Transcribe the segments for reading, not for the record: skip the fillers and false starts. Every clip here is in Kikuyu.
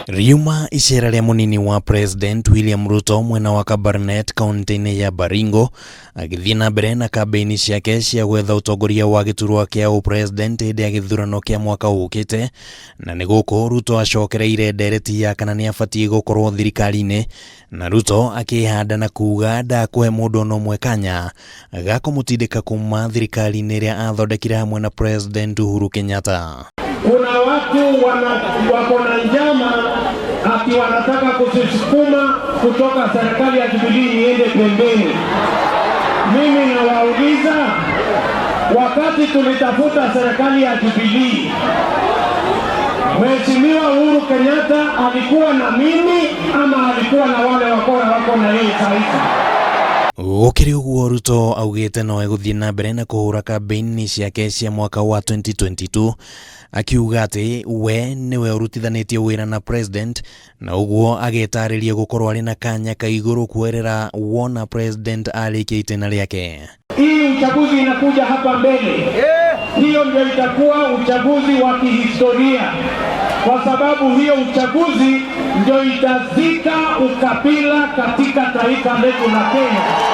Riuma icera rĩa mũnini wa President William Ruto mwena wa Kabarnet kaunti-inĩ ya Baringo agĩthiĩ na mbere na kambĩini ciake cia gwetha ũtongoria wa gĩturwa kĩa ũpresident hĩndĩ ya gĩthurano kĩa mwaka ũkĩte. Na nĩ gũkũ Ruto acokereire ndereti ya kana nĩ abatiĩ gũkorwo thirikari-inĩ, na Ruto akĩhanda na kuga ndakũhe mũndũ ona ũmwe kanya ga kũmũtindĩka kuma thirikari-inĩ ĩrĩa athondekire hamwe na President Uhuru Kenyatta. Kuna watu wako na njama ati wanataka kutusukuma kutoka serikali ya Jubilee iende pembeni. Mimi nawauliza, wakati tulitafuta serikali ya Jubilee, Mheshimiwa Uhuru Kenyatta alikuwa na mimi ama alikuwa na wale wakora wako na yeye saizi? Gũkĩrĩ ũguo, Ruto augĩte no egũthiĩ na mbere na kũhũra kambĩini ciake cia mwaka wa 2022, akiuga atĩ we nĩwe ũrutithanĩtie wĩra na president, na ũguo agetarĩria gũkorwo arĩ na kanya ka igũrũ kuerera wona president arĩkia itĩna rĩake. Hii uchaguzi inakuja hapa mbele, hiyo ndio itakuwa uchaguzi wa kihistoria, kwa sababu hiyo uchaguzi ndio itazika ukabila katika taifa letu la Kenya.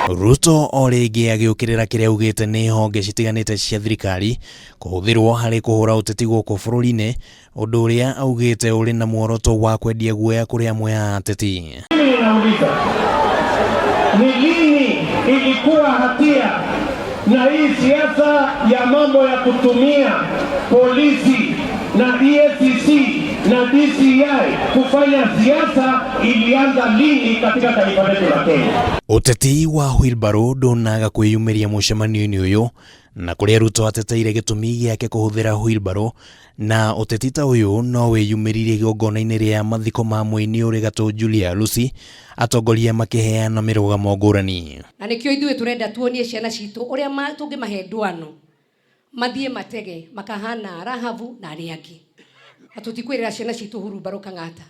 Ruto o rĩngĩ agĩũkĩrĩra kĩrĩa augĩte nĩ honge citiganĩte cia thirikari kũhũthĩrwo harĩ kũhũra ũteti gũkũ bũrũri-inĩ, ũndũ ũrĩa augĩte ũrĩ na muoroto wa kwendia guoya kũrĩ amwe a ateti. Mimi ninauliza, ni lini ilikuwa hatia na hii siasa ya mambo ya kutumia polisi na EACC na DCI kufanya siasa ilianza lini katika taifa letu la Kenya? Ũteti wa wheelbarrow ndũnaga kwĩyumĩria mũcemanio-inĩ ũyũ, na kũrĩa Ruto ateteire gĩtũmi gĩake kũhũthĩra wheelbarrow, na ũteti ta ũyũ no wĩyumĩririe igongona-inĩ rĩa mathiko ma mũini ũrĩ gatũ Julia Lucy, atongoria makĩheana mĩrũgamo ngũrani. Na nĩkĩo ithuĩ tũrenda tuonie ciana citũ ũrĩa tũngĩmahe ndwano mathiĩ matege makahana Rahabu na arĩa angĩ, na tũtikwĩrĩra ciana citũ hurumbarũ kang'ata.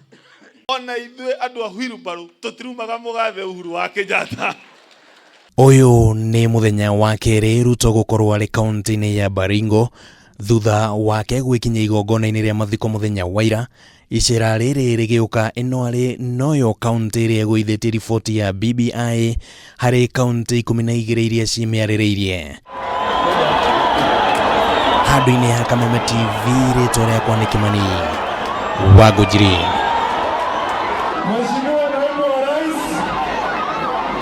Ona ithuĩ andũ a wheelbarrow tũtirumaga mũgathe Uhuru wa Kenyatta. Ũyũ nĩ mũthenya wa kerĩ Ruto gũkorwo arĩ kaunti-inĩ ya Baringo thutha wake gwĩkinyia igongona-inĩ rĩa mathiko mũthenya wa ira. Icera rĩrĩ rĩgĩũka ĩno arĩ noyo kaunti ĩrĩa ĩgũithĩtie riboti ya BBI harĩ kaunti 12 iria cimĩarĩrĩirie. Handũ-inĩ ha Kameme TV, rĩtwa rĩakwa nĩ Kimani Wangũnjiri. Mheshimiwa